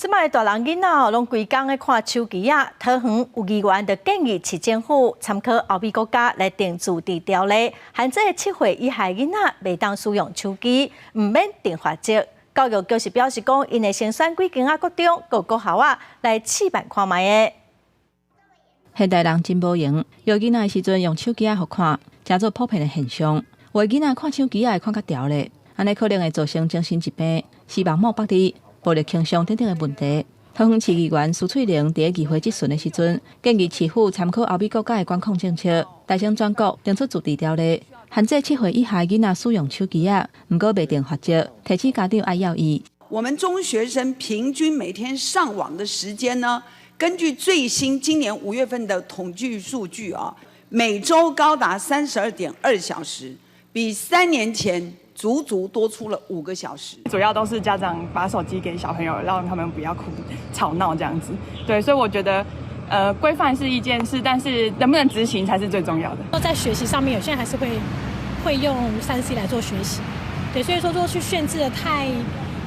這擺大人囡仔哦，攏規工咧看手機仔。桃園有議員就建議市政府參考歐美國家來定自治條例，限制7歲以下囡仔袂當使用手機，毋免定罰則。教育局是表示講，𪜶會先選幾間仔國中、閣國校仔來試辦看覓的。現代人真無閒，約囡仔的時陣用手機仔予看，成做普遍的現象。有的囡仔看手機仔會看較牢咧，按呢可能會造成精神疾病、視網膜剝離、暴力傾向等等的問題。桃園市議員蘇翠玲佇議會質詢的時陣，建議市府參考歐美國家的管控政策，提升全國定出自治條例，限制七歲以下囡仔使用手機仔，毋過袂定罰則，提醒家長愛留意。我們中學生平均每天上網的時間呢？根據最新今年5月份的統計數據啊，每週高達32.2小時，比3年前足足多出了5個小時。主要都是家長把手機給小朋友，讓他們不要哭吵鬧這樣子。對，所以我覺得，規範是一件事，但是能不能執行才是最重要的。在學習上面，有些人還是會用3C 來做學習。對，所以說，如果去限制得太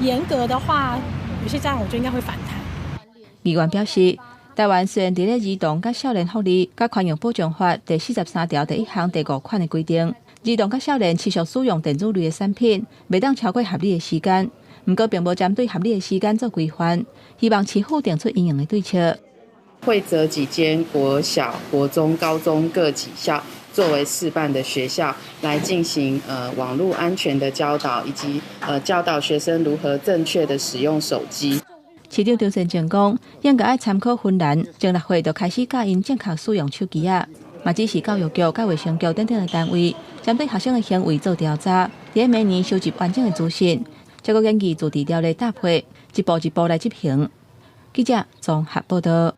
嚴格的話，有些家長我覺得應該會反彈。議員表示，台灣雖然佇咧兒童佮少年福利佮寬容保障法第43條第1項第5款的規定，兒童佮少年持續使用電子類的產品，袂當超過合理的時間。毋過，並無針對合理的時間做規範，希望市府定出因應的對策。會擇幾間國小、國中、高中各幾校作為示範的學校，來進行網路安全的教導，以及教導學生如何正確的使用手機。市長張善政講，應該愛參考芬蘭，從6歲就開始教𪜶正確使用手機仔。嘛指示教育局、佮衛生局等等的單位，針對學生的行為做調查，佇每年收集完整的資訊，再閣根據自治條例搭配，一步一步來執行。記者綜合報道。